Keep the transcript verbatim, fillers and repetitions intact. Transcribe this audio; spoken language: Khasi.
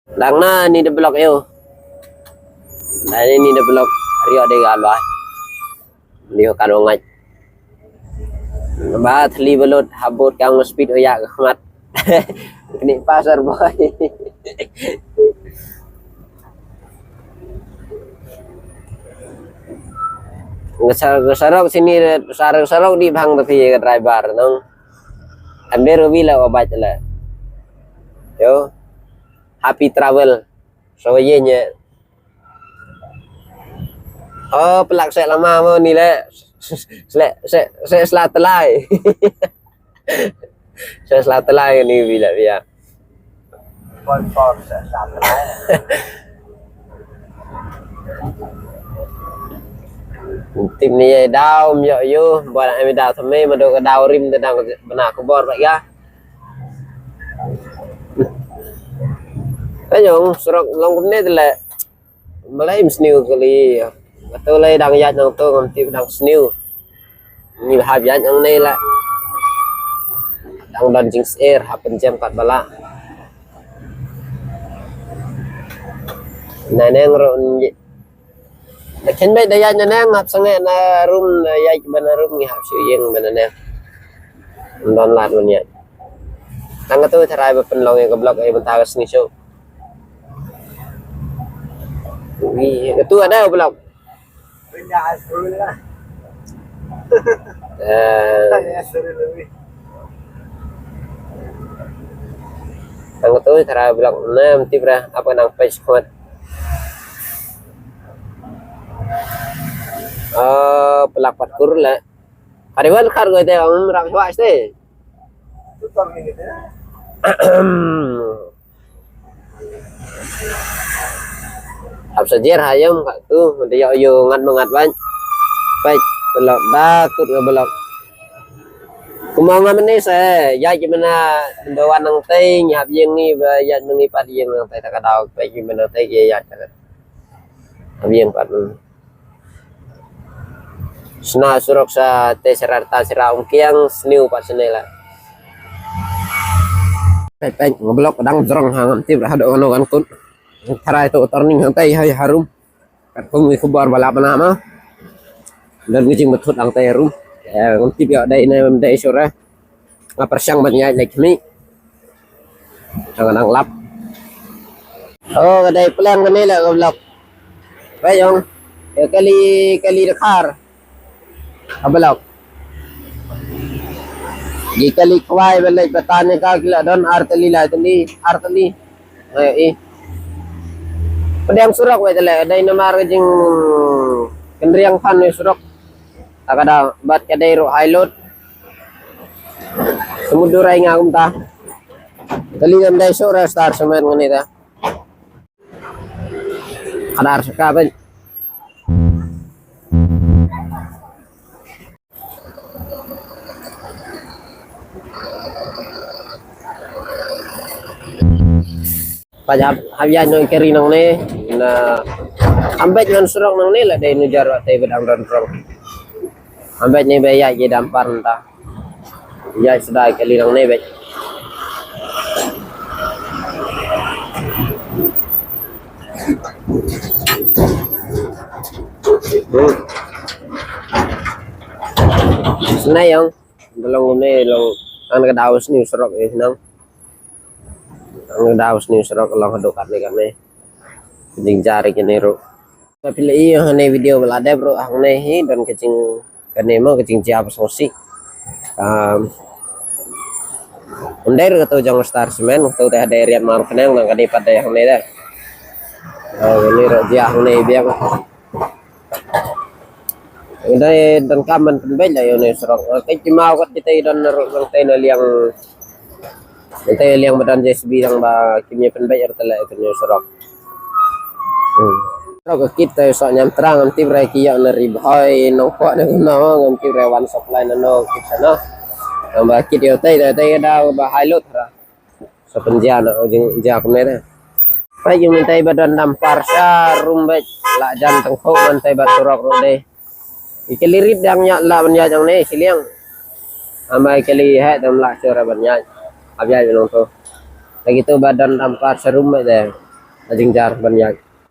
Dang na ni da block yo. Dang ni da block rio de ga lwa. Ni ka ro ngai. Ba thli balut habut kang speed oya ka khmat. Kini pasar boy. Ngasar ngasarok sini sar ngasarok di bhang tapi ka driver nong. Ambil rubi la obat la. Yo. Happy travel. So ye nye. Oh, pelak sek lama mo ni le. Sek sek sek sela telai. Sek sela telai ni bila bila. Sponsor sek sela telai. Tim ni ye daw myo yu, buat ami daw seme mado ke daw rim tedang bena kubor bak ya. Kanyong surok long kumne tele. Malai im sniu kali. Katu lai dang yat nang tu ngam tip dang sniu. Ni hap yat nang nei la. Dang don jing ser hap penjem kat bala. Naneng ro ni. Da ken bai da yat naneng hap sange na rum na yat bana rum ngi hap shu yeng bana neng. Don lat bana yat. Tang katu tharai ba penlong ya ka blok ya benta ka sni shu. Wi, katu ada blok. Eh, tang katu tharai blok nem tip ra apa nang page kuat. Eh, pelak pat kur la. Hari wan kar gue te am rak hwa ste. Hap sajer hayam ka tu de yo yo ngat mangat ban. Pek belok da kut nge belok. Kuma nga mene se ya ki mena bawan nang tei ngi hap yeng ni ba ya mengi pat yeng nang tei ta ka dau pek ki mena tei ye ya ta. Hap yeng pat. Sna surok sa te sera ta sera ung kiang sniu pat sene la. Pek pek ngeblok dang jrong ha ngam tip ha do ngano kan kut. Tharai tu turning hang tai hai harum. Kat kum ngi kubar bala bana ma. Dan ngi jing betut hang tai harum. Ya ngam tip ya dai ne dai sura. Nga pyrshang ban ïaid leit khmih. Nga dang lap. Oh, ka dei pleng kane la ka blok. Ba ïong. Ka kali, kali dkhar. Ka blok. Ki kali khwai ba leit ba tan ka ki la don ar tylli lai tylli, ar tylli. Ayo i. Pdiang surok wei tele, dei namar ka jingkynriang phan wei surok. Ka da bad ka dei ruh high load. Ka mut durai nga kumta. Kali ngam dei sura star semen ngani ta. Kadar saka ben. Pajap hab ïaid nong keri nong ne na ambet ngan surok nong ne la dei nujar wa tei bedang ron rong. Ambet ne ba ïaid ye dampar nta. Ïaid sedai kali nong ne bet. Senai yang belong ne long an ka daus ni surok eh nang. Ang daw sni surok long haduk kat ni kat ni. Jing jari kini ru. Tapi le iyo hane video bela dep ru hang ne hi dan kecing kene mo kecing jia pasong si. Um, Under katu jong star semen katu teh ada rian mar kenang nang kadi pada yang ne dah. Oh, ni ru jia hang ne biang. Dei don kam ban pynbeit la ïa une u surok. Kei ki mau kat kita i don ruh nangtei na liang. Nangtei liang ba don J C B dang ba kim ïa pynbeit ar tala ïa une u surok. Hmm. Surok ka kit tai sok ñiam trang ngam tip re ki ïa na ri bhoi nongpoh ne kumno ngam tip re wan supply na no kit sa no. Nang ba kit ïa tei tei tei da ba high load ra. Sa pynjia na jing jia kumne da. Peit ïa mynta ba don dampar sa rum beit la jan tengkuk mynta ba surok ruh dei. I kali rit dang ïa la ban ïa jong ne siliang. Amai kali he dang la sura ban ïa. Ab ïa long to. Lagi tu ba don dampar sa rum beit de. ka jingjia ban ïaid.